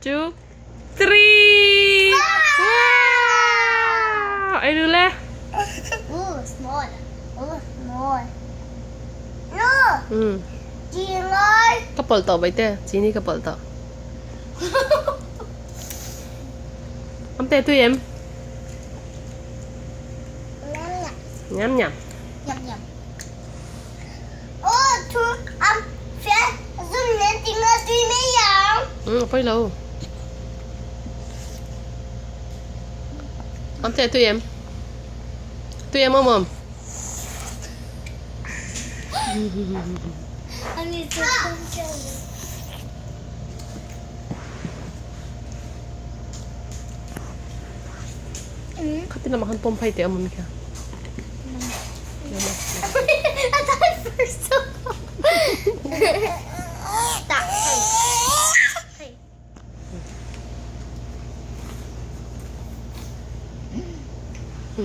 2, 3! Wow! Ei duh le? Ooh, small. Ooh, small. No! Hmm. Chingai! Ka pawlh tawh baite, chini ka pawlh tawh. Amte tui em? Nham Nham nham. Nham nham. Oh, thu am fe zum nen tinga tui mai ang. Ừ, pawi lo. Amte tui em? Tui em om om? Ani chu không chơi. Khatin lamah khan pawm phei teh awm awm kha.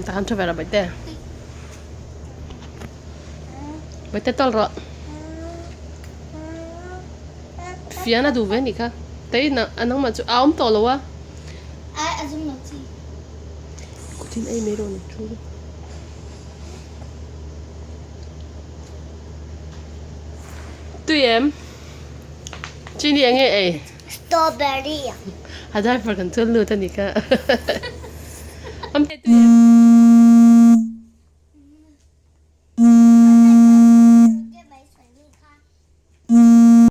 Tah khan tha ve rawh Baihte. Baihte tawlh rawh. Fian a duh ve anih kha. Tei nangmah chu a awm tawh lo a. Ai a zum lo chi. Kutin ei mai rawh ni thu. Tui em? Chini enge ei? Strawberry. A driver kan chuan lut a ni kha. Am tui em?